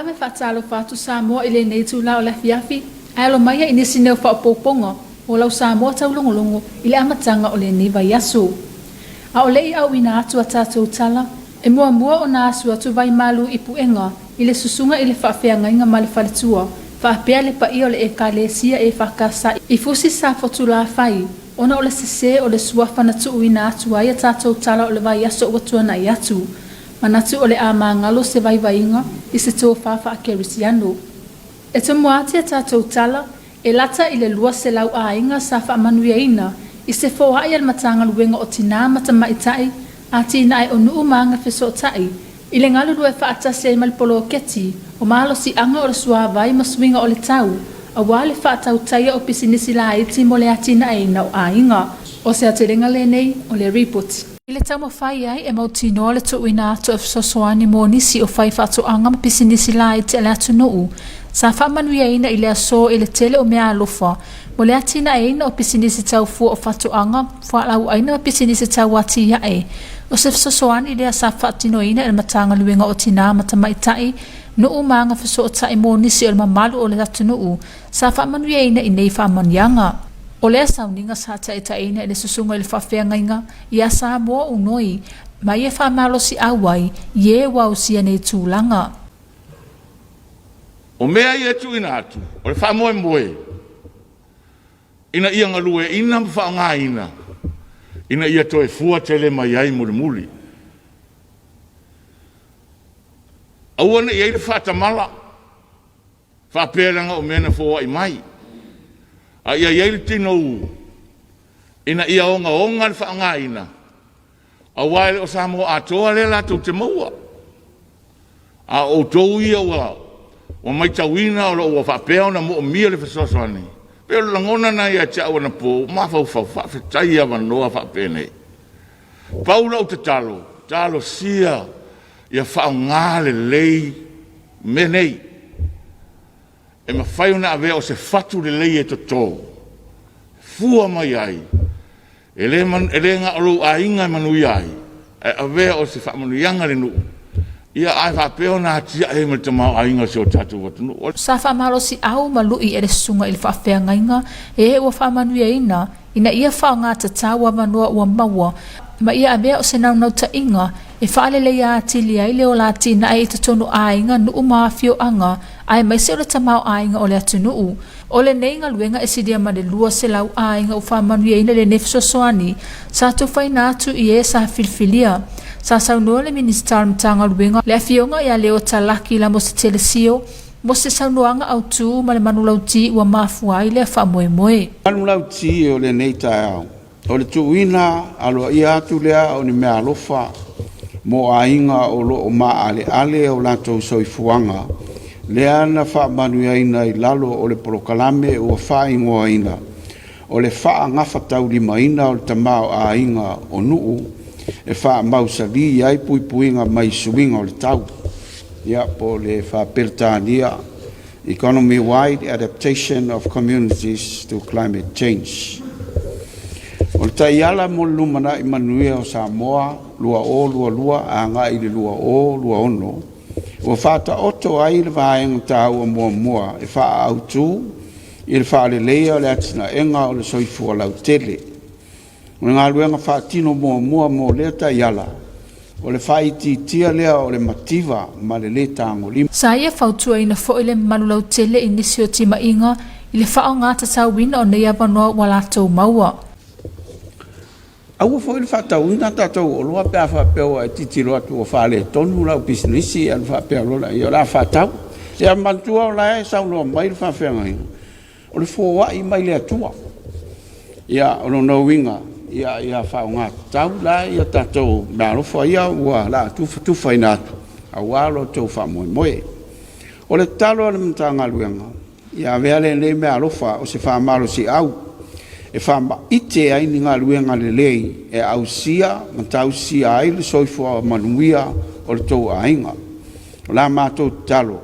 lava e faatalofa atu Samoa i lenei itula o le afiafi, ae alo mai ai i nisi nei o faaopoopoga o lau Samoa taulogologo i le amataga o lenei vaiaso. A o le i auina atu a tatou tala, e muamua ona asu atu vaimalu i puega i le susuga i le faafeagaiga ma le faletua, faapea le paia o le Ekalesia EFKS i Fusi Safotulafai, ona o le sese o le suafa na tuuina atu ai a tatou tala o le vaiaso ua tuanai atu. Manatu o le a magalo se vaivaiga i se tofa faakerisiano. E tomua atu a tatou tala, e lata i le 200 aiga sa faamanuiaina i se foai a le Matagaluega o Tinā ma Tamaitai, Atinae o Nuu ma Agafesootai, i le galulue faatasi ai ma le poloketi o Malosiaga o le Suavai ma Suiga o le Tau, aua le faatautaia o pisinisi laiti mo le atinaeina o aiga. O se aotelega lenei o le Ripoti. I le taumafai ai e mautinoa le tuuina atu o fesoasoani mo nisi o faifaatoaga ma pisinisi laiti a le atunuu sa faamanuiaina i le aso i le tele o meaalofa mo le atinaeina o pisinisi tau fua o faatoaga, fualaauaina ma pisinisi tau atiae. O se fesoasoani lea sa faatinoina e le Matagaluega o Tinā ma Tamaitai, Nuu ma Agafesootai mo nisi o le mamalu o le atunuu sa faamanuiaina i nei faamanuiaga. O lea sauniga sa taitaiina e le Susuga i le Faafeagaiga ia Samoa Unoi ma ia faamalosiau ai i e ua ausia nei tulaga. O mea ia e tuuina atu, o le faamoemoe ina ia galueaiina ma faaaogaina ina ia toe fua tele mai ai mulimuli. Aua ne i i ai le faatamala, faapea leaga o mea na foai mai, a ia i ai le tinou ina ia ogaoga le faaaogaina, aua e le o Samoa atoa lea latou te maua, a o outou ia ua matauina o lo o ua faapea ona moomia le fesoasoani. E pei o le lagona lena ia te au anapo, ua mafaufau, faafetai i avanoa faapenei. Pau lau tatalo, talosia ia faaaoga lelei mea nei e mafai ona avea o se fatu lelei e toto, e fua mai ai, e le na o lou aiga e manuia ai, ae avea o se faamanuiaga i le nuu, ae faapea ona atiae ai ma le tamaoaiga o si o tatou atunuu. Sa faamalosiau ma lui e le susuga i le faafeagaiga e ua faamanuiaina ina ia faaaoga tatau avanoa ua maua ma ia avea o se naunautaiga e faaleleia atili ai le ola atinae i totonu aiga, nuu ma afioaga, aemaise o le tamaoaiga o le atunuu. O lenei galuega e silia ma le 200 aiga ua faamanuiaina i lenei fesoasoani sa tufaina atu i e sa filifilia. Sa saunoa le Minisita o le Matagaluega, le Afioga ia Leo Talaki Lamositele Sio, mo se saunoaga autu ma le manulauti ua mafua ai lea faamoemoe. Manulauti o lenei taeao, o le tuuina aloaia atu lea o ni meaalofa mo aiga o lo o maaleale o latou soifuaga, lea na faamanuiaina i lalo o le polokalame ua faaigoaina o le Faagafataulimaina o le Tamaoaiga o Nuu e faamausalī ai puipuiga mai suiga o le tau, ia po o le faa-Peretania Economy-wide Adaptation of Communities to Climate Change. O le taiala mo le lumanai manuia o Samoa 2022 agai i le 2026, ua faataoto ai le vaega taua muamua e faaautu i le faaleleia o le atinaega o le soifua lautele. O le galuega faatino muamua mo lea taiala, o le faaitiitia lea o le mativa ma le lē tagolima. Sa ia fautuaina foi le mamalu lautele i nisi o timaiga i le faaaoga tatauina o nei avanoa ua latou maua. Aua foi le faatauina tatou oloa pe a faapea ua e tilotilo atu ua faaletonu lau pisinisi ona faapea loa lea, o le a faatau. Ia manatua o la e saunoa mai le faafeagaiga, o le foai mai le Atua. Ia, o lona uiga, ia faaaoga tatau la ia tatou meaalofa ia ua la tufatufaina atu aua lo outou faamoemoe. O le tatalo a le Matagaluega, ia avea lenei meaalofa o se faamalosiau e faamaite ai ni galuega lelei e ausia ma tausia ai le soifua manuia o le tou aiga. O la matou tatalo,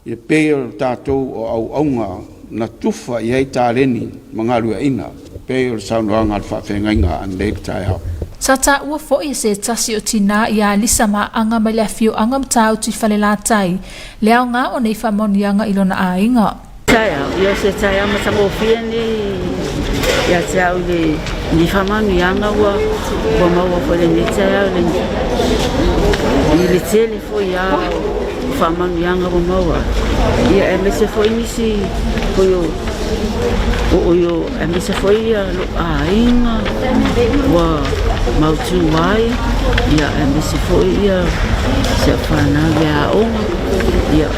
e pei o tatou o auauna na tufa i ai taleni ma galueaiina, pei o le saunoaga a le faafeagaiga ananei le taeao. Sa taua foi e se tasi o tinā ia Lisa Maaga mai le afioaga o Matautu i Falelatai le aoga o nei faamanuiaga i lona aiga. Taeao, ia o se taeao matagofie lenei ia te au i lenei faamanuiaga ua ua maua foi i lenei taeao i le i le tele foi lava o faamanuiaga ua maua ia aemaise foi nisi foi o o o aemaise foi ia lou aiga ua mautu ai ia aemaise foi ia si au fanau i aoga ia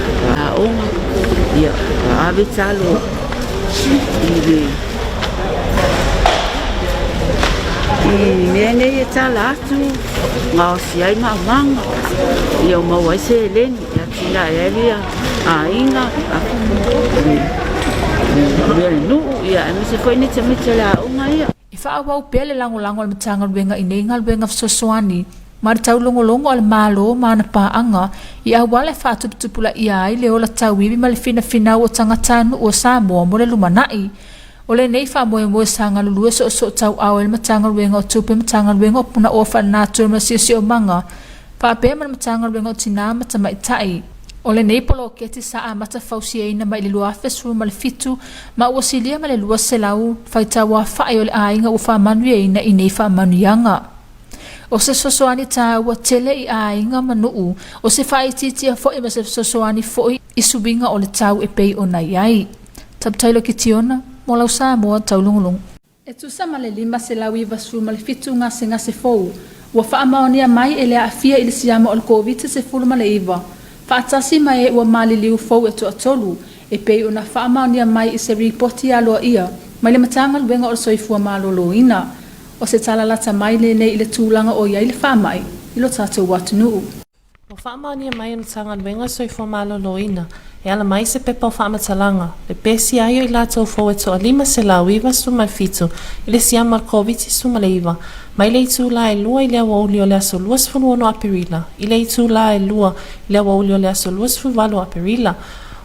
aoga ia ave talo i le i mea nei e tala atu gaosi ai maumaga ia maua ai seleni e atinae ai ia aiga le nuu ia aemaise foi ni tamaiti o le aoga ia. E faaauau pea le lagolago a le Matagaluega i nei galuega fesoasoani ma le taulogologo a le Malo ma ana paaga i auala e faatuputupulaia ai le ola tauivi ma le finafinau o tagatanuu o Samoa mo le lumanai. O lenei faamoemoe sa galulue soosoo tauao ai le Matagaluega o Tupe, Matagaluega o Punaoa Faalenatura ma le Siosiomaga, faapea ma le Matagaluega o Tinā ma Tamaitai. O lenei poloketi sa amata fausiaina mai i le 2017 ma ua silia ma le 200 faitauafa'i o le aiga ua faamanuiaina i nei faamanuiaga. O se fesoasoani taua tele i aiga ma nuu, o se faaitiitia foi ma se fesoasoani foi i suiga o le tau e pei ona i ai. Tapu Taylor Kitiona, mo lau Samoa taulogologo. E tusa ma le 597 gasegase fou ua faamaonia mai e le aafia i le siama o le Koviti-19, faatasi ma e ua maliliu fou e toatolu, e pei ona faamaonia mai i se ripoti aloaia mai le Matagaluega o le Soifua Maloloina. O se tala lata mai lenei i le tulaga o i ai le faamai i lo tatou atunuu. Ua faamaonia mai e le Matagaluega o le Soifua Maloloina e ala mai se pepa o faamatalaga, le pesia ai o i latou fou e toa 597 i le siama o le Koviti-19 mai le itulā e 2 i le aoauli o le aso 26 Aperila i le itulā e 2 i le aoauli o le aso 28 Aperila.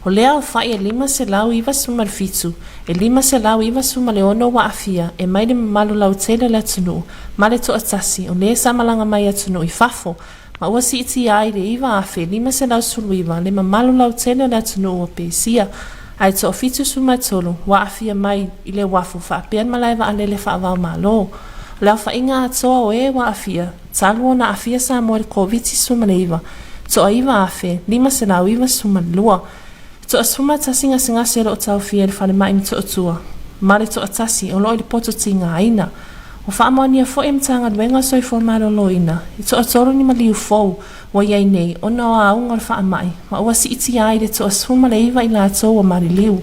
O lea aofai e 597, e 596 ua aafia e mai le mamalu lautele o le atunuu ma le toatasi o le sa malaga mai i atunuu i fafo, ma ua siitia ai le 9,519 le mamalu lautele o le atunuu ua pesia, ae toa-73 ua aafia mai i le uafu faapea le malae vaalele faava-o-Malo. O le aofaiga atoa o e ua aafia, talu ona aafia Samoa i le Koviti-19, toa 9,592. Toa-11 gasegase o lo o taofia i le falemai Motootua, ma le toatasi o lo o i le poto tigaina. Ua faamaonia foi e Matagaluega o Soifua Maloloina e toatolu ni maliu fou ua i ai nei ona o auga o le faamai ma ua siitia ai le toa-19 i latou ua maliliu.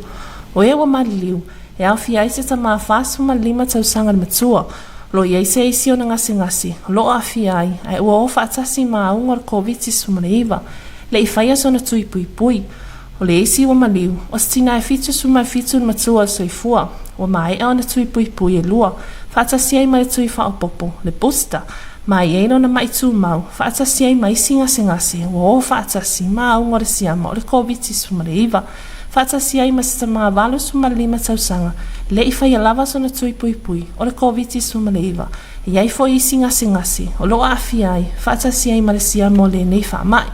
O e ua maliliu, e aofia ai se tama 45 tausaga le matua, o lo o i ai se isi ona gasegase o lo o aafia ai ae ua o faatasi ma auga o le Koviti-19, le i faia sona tui puipui. O le isi ua maliu, o se tina e 77 le matua o le soifua, ua maea ona tui puipui e lua, faatasi ai ma le tui faaopoopo, le booster, ma i ai lona ma'i tumau, faatasi ai ma isi gasegase ua o faatasi ma auga o le siama o le Koviti-19, faatasi ai ma se tama 85 tausaga le i faia lava sona tui puipui o le Koviti-19. E i ai foi isi gasegase o lo o aafia ai faatasi ai ma le siama o lenei faamai.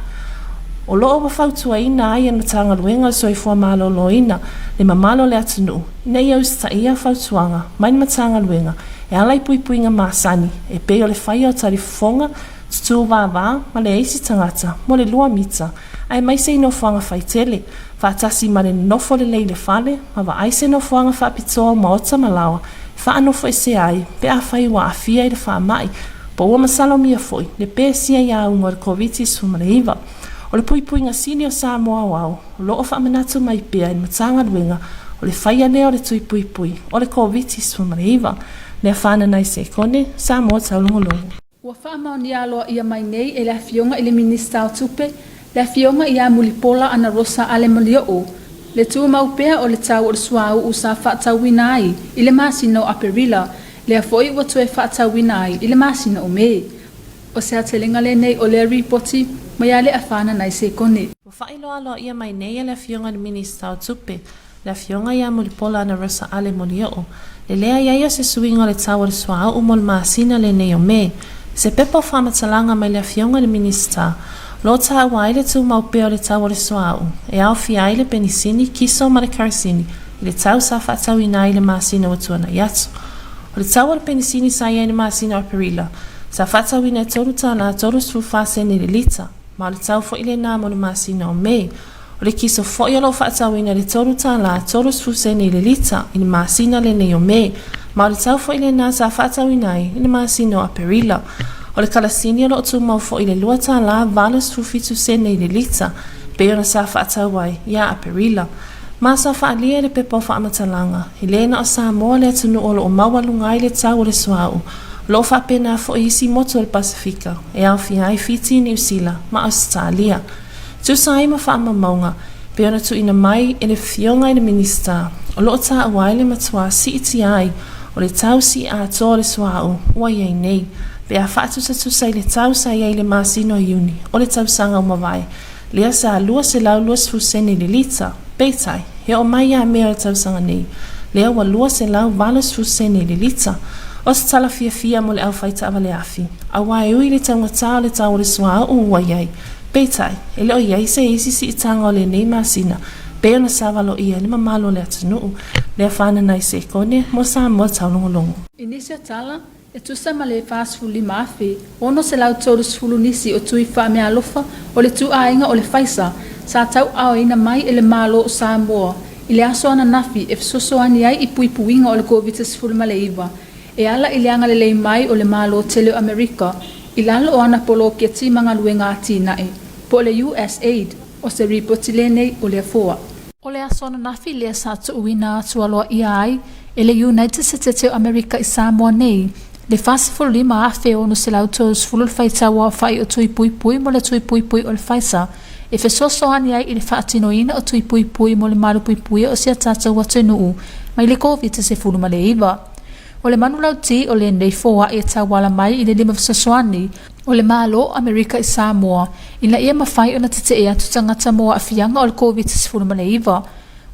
O lo o ua fautuaina ai e le Matagaluega o le Soifua Maloloina le mamalu o le atunuu ina ia usitaia fautuaga mai le Matagaluega e ala i puipuiga masani e pei o le faia o talifofoga, tutū vāvā ma le isi tagata mo le lua mita aemaise i nofoaga faitele, faatasi ma le nonofo lelei i le fale ma vaai se nofoaga faapitoa o maota ma laoa e faanofoesea ai pe afai ua aafia i le faamai po ua masalomia foi le pesia i auga o le Koviti-19. O le puipuiga sili o Samoa Aoao o lo o faamanatu mai pea i le Matagaluega o le faia lea o le tui puipui o le Koviti-19. Leafananai Sekone, Samoa Taulogologo. Ua faamaonia aloaia mai nei e le Afioga i le Minisita o Tupe, le Afioga ia Mulipola Anarosa Ale Malioo, le tumau pea o le tau o le suauu sa faatauina ai i le masina o Aperila, lea foi ua toe faatauina ai i le masina o Me. O se aotelega lenei o lea ripoti mai ia Leafana Naisekone. Ua faailoa aloaia mai nei e le Afioga i le Minisita o Tupe, le Afioga ia Mulipola Anarosa Ale Molioo, le leai ai o se suiga o le tau o le suauu mo le masina lenei o Me. Se pepa o faamatalaga mai le Afioga i le Minisita, o lo o taua ai le tumau pea o le tau o le suauu, e aofia ai le penisini, kiso ma le kerosene, i le tau sa faatauina ai i le masina ua tuanai atu. O le tau o le penisini sa i ai i le masina o Aperila, sa faatauina e $3 34 sene i le lita, ma o le tau foi lena mo le masina o Me. O le kiso foi o lo o faatauina i le $3 30 sene i le lita i le masina lenei o Me, ma o le tau foi lena sa faatauina ai i le masina o Aperila. O le kalasini o lo o tumau foi i le $2 87 sene i le lita, pei ona sa faatau ai ia Aperila. Ma sa faaalia i le pepa o faamatalaga, e le na o Samoa le atunuu o lo o maualuga ai le tau o le suauu, o lo o faapena foi isi motu o le Pasefika, e aofia ai Fiti, Niu Sila ma Ausetalia. Tusa ai ma faamaumauga, pei ona tuuina mai e le Afioga i le Minisita, o lo o taua ai le matua siitia ai o le tau sii atoa o le suauu ua i ai nei, pe a faatusatusa i le tau sa i ai i le masina o Iuni o le tausaga ua mavae, lea sa 220 sene i le lita, peitai, he oo mai ia Mea o le tausaga nei, lea ua 280 sene i le lita. O se tala fiafia mo le aufai taavale afi, auā e ui i le taugata o le tau o le suauu ua i ai, peitai, e le o i ai se isi siitaga o lenei masina pei ona sa valoia e le mamalu o le atunuu, lea fanana i Sekone mo Samoa Taulogologo. I nisi o tala, E tusa ma le 45,630 nisi o tui faameaalofa o le ituaiga o le Pfizer sa tauaaoina mai e le Malo o Samoa i le aso ananafi e fesoasoani ai i puipuiga o le Koviti-19 e ala i le agalelei mai o le Malo tele o Amerika i lalo o ana poloketi ma galuega atinae, po o le USAID, o se ripoti lenei o lea foa. O le aso ananafi lea sa tuuina atu aloaia ai e le United Setete o Amerika i Samoa nei le 45,630 le faitau aofai o tui puipui mo le tui puipui o le Pfizer e fesoasoani ai i le faatinoina o tui puipui mo le malupuipuia o si a tatou atunuu mai le Koviti-19. O le manulauti o lenei foai e tauala mai i le lima fesoasoani o le Malo o Amerika i Samoa ina ia mafai ona tetee atu tagata mo aafiaga o le Koviti-19.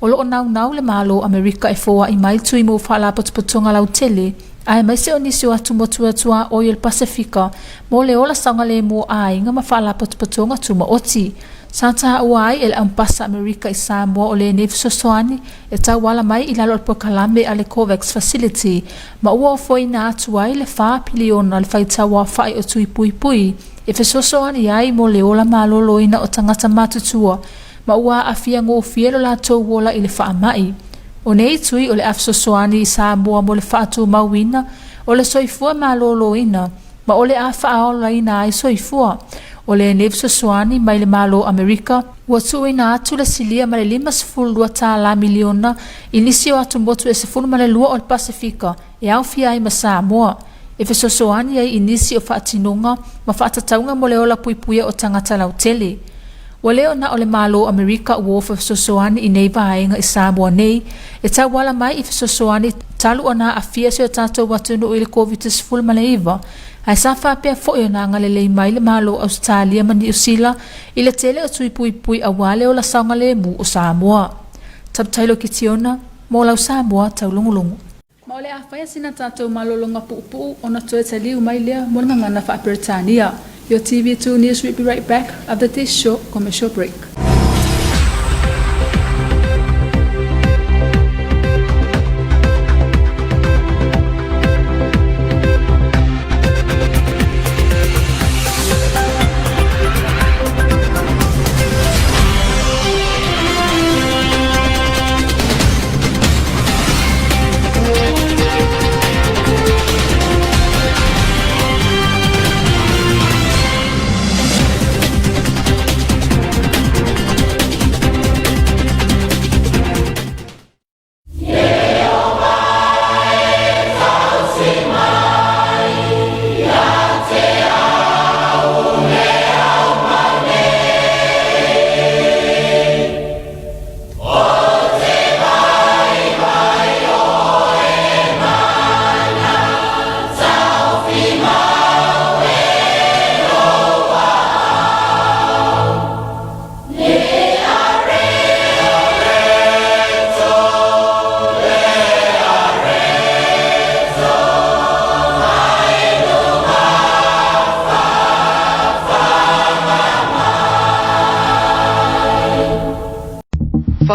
O lo o naunau le Malo o Amerika e foai mai tui mo faalapotopotoga lautele, aemaise o nisi o atumotu tuaoi o le Pasefika mo le ola saogalemu o aiga ma faalapotopotoga tumaoti. Sa taua ai e le Ampasa Amerika i Samoa o lenei fesoasoani e tauala mai i lalo o le polokalame a le COVAX Facility ma ua ofoina atu ai le 4 piliona le faitau aofai o tui puipui e fesoasoani ai mo le ola maloloina o tagata matutua ma ua aafia gofie lo latou ola i le faamai. O nei tui o le a fesoasoani i Samoa mo le faatumauina o le soifua maloloina ma o le a faaolaina ai soifua. O lenei fesoasoani mai le Malo o Amerika, ua tuuina atu le silia ma le 52 tālā miliona i nisi o atumotu e 12 o le Pasefika e aofia ai ma Samoa, e fesoasoani ai i nisi o faatinoga ma faatatauga mo le ola puipuia o tagata lautele. Ua le o na o le Malo o Amerika ua ofa fesoasoani i nei vaega i Samoa nei, e tauala mai i fesoasoani talu ona aafia si o tatou atunuu i le Koviti-19, ae sa faapea foi ona agalelei mai le Malo o Ausetalia ma Niu Sila i le tele o tui puipui aua le ola saogalemu o Samoa. Taputailo Kitiona, mo lau Samoa taulogologo. Ma o le a faia sina tatou malologa puupuu ona toe taliu mai lea mo le gagana faa-Peretania. Your TV2 News will be right back after this short commercial break.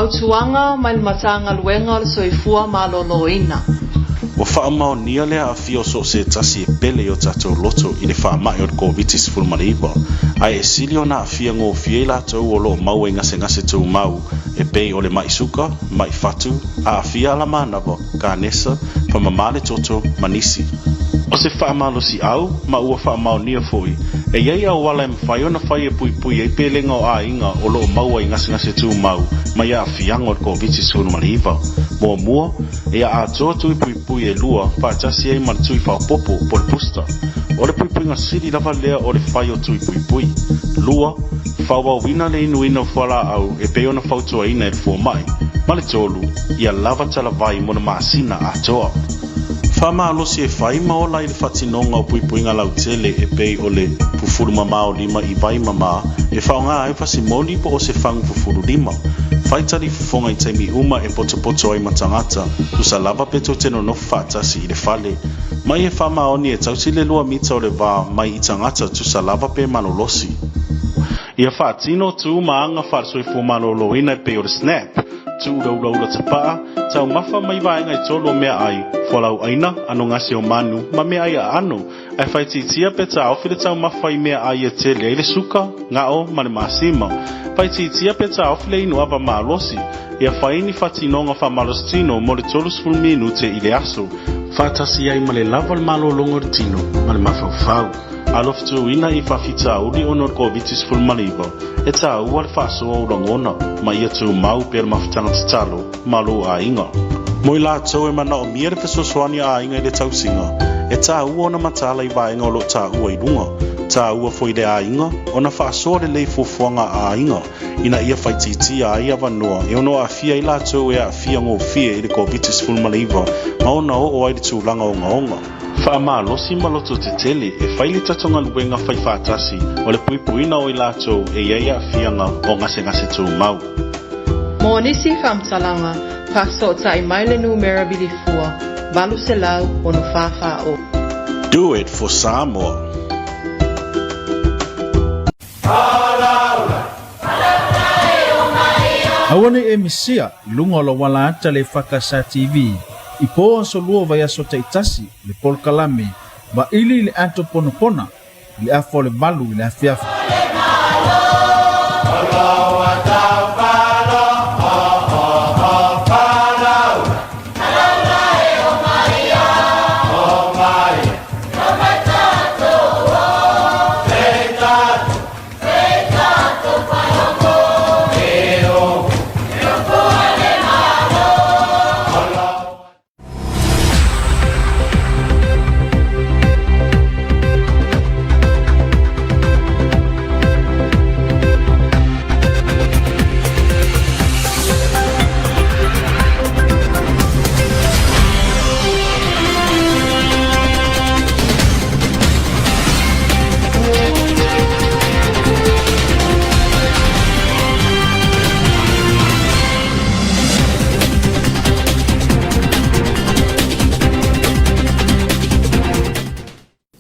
Fautuaga mai le Matagaluega o le Soifua Maloloina. Ua faamaonia le aafia o so o se tasi e pele i o tatou loto i le faamai o le Koviti-19, ae e sili ona aafia gofie i latou o lo o maua i gasegase tumau e pei o le ma'i suka, ma'i fatu, aafia alamanava, kanesa, famama le toto, ma nisi. O se faamalosiau, ma ua faamaonia foi, e i ai auala e mafai ona fai e puipui ai pelega o aiga o lo o maua i gasegase tumau mai aafiaga o le Koviti-19. Muamua, ia atoa tui puipui e lua faatasi ai ma le tui faaopoopo po o le booster. O le puipuiga sili lava lea o le fai o tui puipui. Lua, faaauauina le inuina o fualaau e pei ona fautuaina e le fomai. Ma le tolu, ia lava talavai mo le masina atoa. Faamalosi e fai ma ola i le faatinoga o puipuiga lautele e pei o le fufulu mamao lima i vai mama e faaaoga ai fasimoli po o se fagu fufulu lima. Fai talifofoga i taimi uma e potopoto ai ma tagata, tusa lava pe tou te nonofo faatasi i le fale. Mai e faamaoni e tausi le lua mita o le va mai i tagata tusa lava pe malolosi. Ia faatino tu ma aga faale-soifua maloloina e pei o le SNAP, tuu ulaula tapaa, taumafa mai vaega e tolu o meaai, fualaauaina, anogase o manu, ma meaai aano, ae faaitiitia pe taofi le taumafa i meaai e tele ai le suka, gao ma le masima. Faaitiitia pe taofi le inu ava malosi. Ia fai ni faatinoga faamalositino mo le 30 minute i le aso, faatasi ai ma le lava o le malologa o le tino ma le mafaufau. Alofutuina i faafitauli ona o le Koviti-19, e taua le faasoa o lagona ma ia tumau pea le mafutaga tatalo ma lou aiga. Mo i latou e manaomia le fesoasoani a aiga i le tausiga, e taua ona mataala i vaega o lo o taua i luga. Taua foi i le aiga ona faasoa lelei fuafuaga a aiga ina ia faaitiitia ai avanoa e ono aafia ai latou e aafia gofie i le Koviti-19 ma ona oo ai le tulaga ogaoga. Faamalosi ma lototetele e fai le tatou galuega faifaatasi o le puipuiga o i latou e i ai aafiaga o gasegase tumau. Mo nisi faamatalaga, faafesootai mai le numera vilifua 800 644 o. Do it for Samoa. Aua ne i e misia i luga o lou ala ata le EFKS TV i po aso lua o vaiaso taitasi le polokalame Vaili i le Ato Ponapona i le afa o le valu i le afiafi.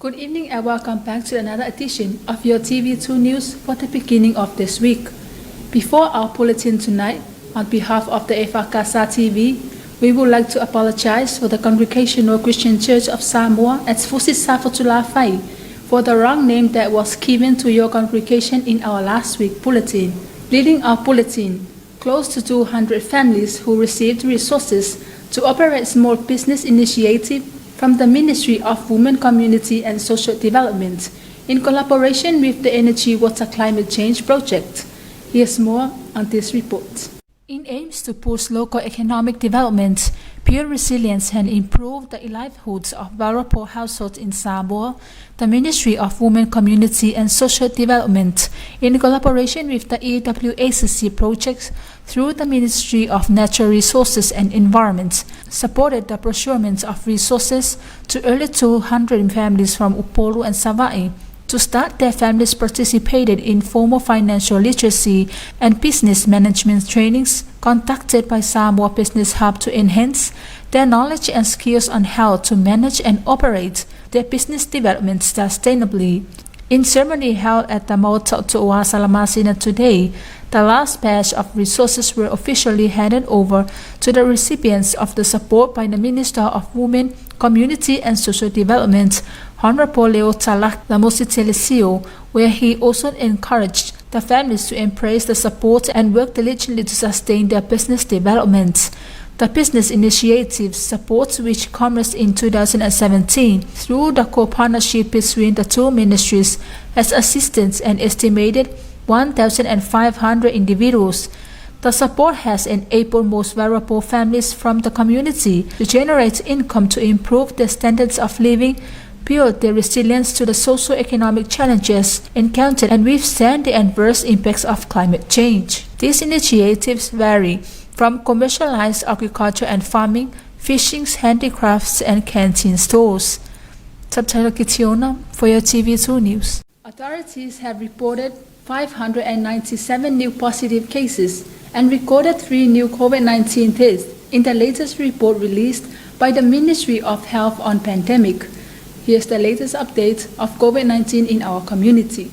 Good evening and welcome back to another edition of your TV2 News for the beginning of this week. Before our bulletin tonight, on behalf of the EFKS TV, we would like to apologize for the Congregational Christian Church of Samoa at Fusi Safotulafai for the wrong name that was given to your congregation in our last week bulletin. Leading our bulletin, close to 200 families who received resources to operate small business initiative from the Ministry of Women, Community and Social Development in collaboration with the Energy Water Climate Change Project. Here's more on this report. In aims to boost local economic development, build resilience and improve the livelihoods of vulnerable households in Samoa, the Ministry of Women, Community and Social Development, in collaboration with the EWACC project through the Ministry of Natural Resources and Environment, supported the procurement of resources to early 200 families from Upolu and Savaii to start their families participated in formal financial literacy and business management trainings conducted by Samoa Business Hub to enhance their knowledge and skills on how to manage and operate their business development sustainably. In ceremony held at the Maota o Tooa Salamasina today, the last batch of resources were officially handed over to the recipients of the support by the Minister of Women, Community and Social Development, Honorable Leo Talak Lamositele Sio, where he also encouraged the families to embrace the support and work diligently to sustain their business development. The business initiative supports which commerce in 2017 through the co-partnership between the two ministries has assistance and estimated 1,500 individuals. The support has enabled most vulnerable families from the community to generate income to improve their standards of living, build their resilience to the socio-economic challenges encountered and withstand the adverse impacts of climate change. These initiatives vary from commercialized agriculture and farming, fishing, handicrafts, and canteen stores. Subtitle Kitiona for your TV2 News. Authorities have reported 597 new positive cases and recorded 3 new COVID-19 deaths in the latest report released by the Ministry of Health on pandemic. Here's the latest update of COVID-19 in our community.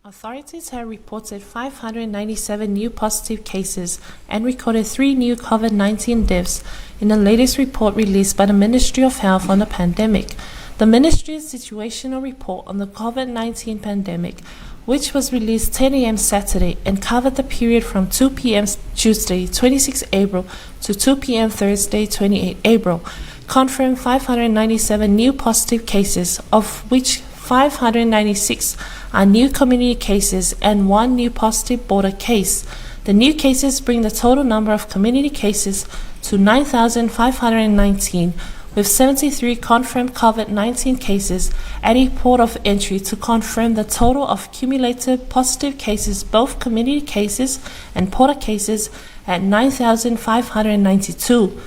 Authorities have reported 597 new positive cases and recorded 3 new COVID-19 deaths in the latest report released by the Ministry of Health on the pandemic. The ministry's situational report on the COVID-19 pandemic, which was released 10 a.m. Saturday and covered the period from 2 p.m. Tuesday, 26 April to 2 p.m. Thursday, 28 April, confirmed 597 new positive cases, of which 596 are new community cases and 1 new positive border case. The new cases bring the total number of community cases to 9,519, with 73 confirmed COVID-19 cases at a port of entry to confirm the total of cumulative positive cases, both community cases and border cases, at 9,592.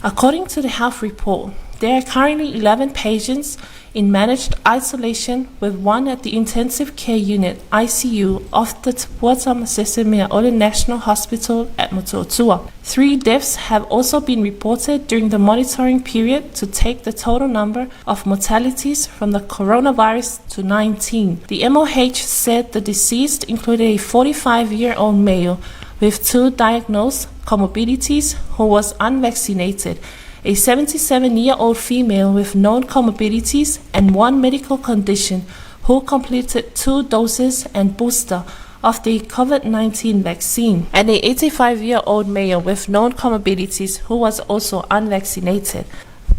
According to the health report, there are currently 11 patients in managed isolation, with 1 at the intensive care unit ICU of the Tupua Tamasese Meaole National Hospital at Motootua. 3 deaths have also been reported during the monitoring period to take the total number of mortalities from the coronavirus to 19. The MOH said the deceased included a 45-year-old male with 2 diagnosed comorbidities who was unvaccinated, a 77-year-old female with known comorbidities and 1 medical condition who completed 2 doses and booster of the COVID-19 vaccine, and a 85-year-old male with known comorbidities who was also unvaccinated.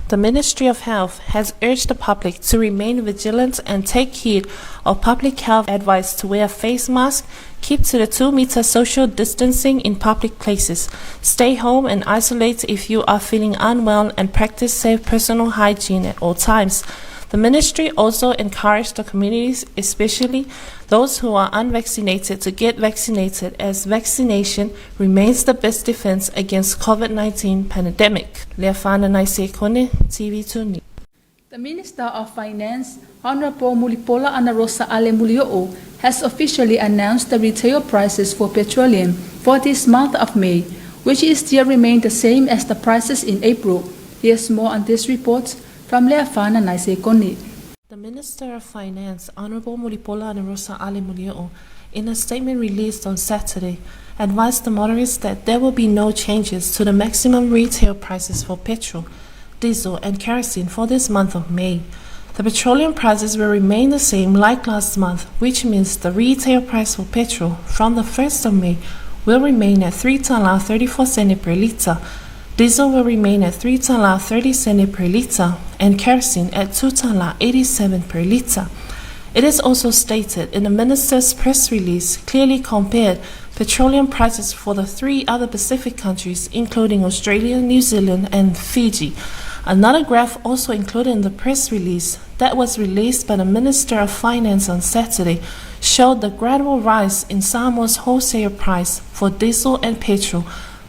The Ministry of Health has urged the public to remain vigilant and take heed of public health advice to wear a face mask, keep to the 2-meter social distancing in public places, stay home and isolate if you are feeling unwell, and practice safe personal hygiene at all times. The ministry also encouraged the communities, especially those who are unvaccinated, to get vaccinated, as vaccination remains the best defense against COVID-19 pandemic. Leafana Naisekone, TV2 News. The Minister of Finance, Honorable Mulipola Anarosa Ale Mulio'o, has officially announced the retail prices for petroleum for this month of May, which is still remain the same as the prices in April. Here's more on this report from Leafana Naisekone. The Minister of Finance, Honorable Mulipola Anarosa Ale Mulio'o, in a statement released on Saturday, advised the motorists that there will be no changes to the maximum retail prices for petrol, diesel and kerosene for this month of May. The petroleum prices will remain the same like last month, which means the retail price for petrol from the 1st of May will remain at $3.34 per litre. Diesel will remain at $3.30 per litre and kerosene at $2.87 per litre. It is also stated in the minister's press release clearly compared petroleum prices for the 3 other Pacific countries, including Australia, New Zealand and Fiji. Another graph also included in the press release that was released by the Minister of Finance on Saturday showed the gradual rise in Samoa's wholesale price for diesel and petrol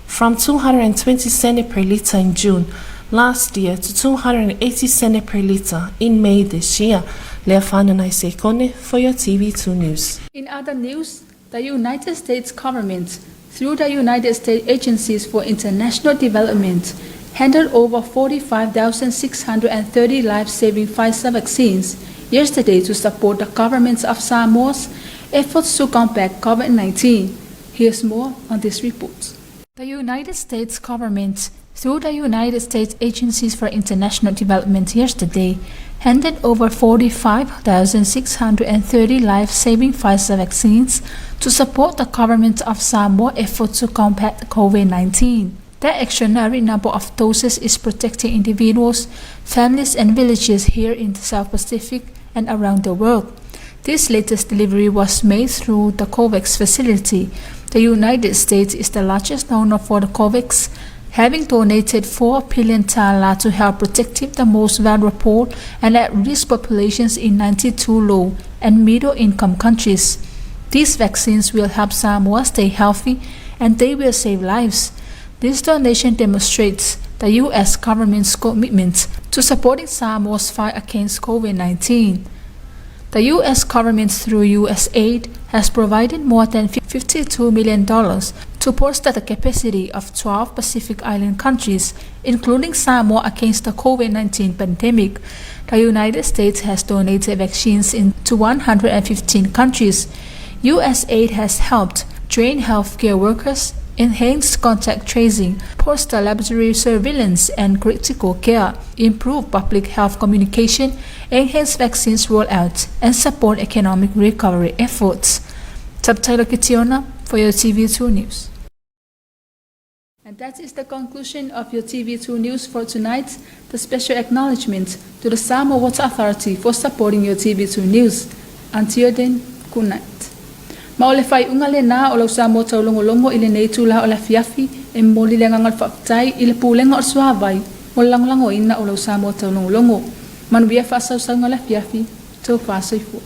from 220 cents per litre in June last year to 280 cents per litre in May this year. Leafana Naisekone for your TV2 News. In other news, the United States government, through the United States Agencies for International Development, handed over 45,630 life-saving Pfizer vaccines yesterday to support the government of Samoa's efforts to combat COVID-19. Here's more on this report. The United States government, through the United States Agencies for International Development yesterday, handed over 45,630 life-saving Pfizer vaccines to support the government of Samoa efforts to combat COVID-19. That extraordinary number of doses is protecting individuals, families and villages here in the South Pacific and around the world. This latest delivery was made through the COVAX facility. The United States is the largest donor for the COVAX, having donated $4 billion to help protect the most vulnerable and at-risk populations in 92 low and middle-income countries. These vaccines will help Samoa stay healthy and they will save lives. This donation demonstrates the U.S. government's commitment to supporting Samoa's fight against COVID-19. The U.S. government through USAID has provided more than $52 million to bolster the capacity of 12 Pacific Island countries, including Samoa, against the COVID-19 pandemic. The United States has donated vaccines to 115 countries. USAID has helped train healthcare workers, enhance contact tracing, bolster laboratory surveillance and critical care, improve public health communication, enhance vaccines rollout, and support economic recovery efforts. Subtitle Kitiona for your TV2 News. And that is the conclusion of your TV2 News for tonight. The special acknowledgement to the Samoa Water Authority for supporting your TV2 News. Until then, good night. Ma o le faaiuga lenā o lau Samoa taulogologo i lenei itulā o le afiafi, e momoli le agaga o le faafetai i le Pulega o le Suavai mo le lagolagoina o lau Samoa taulogologo. Manuia faasausauga o le afiafi, tofa soifua.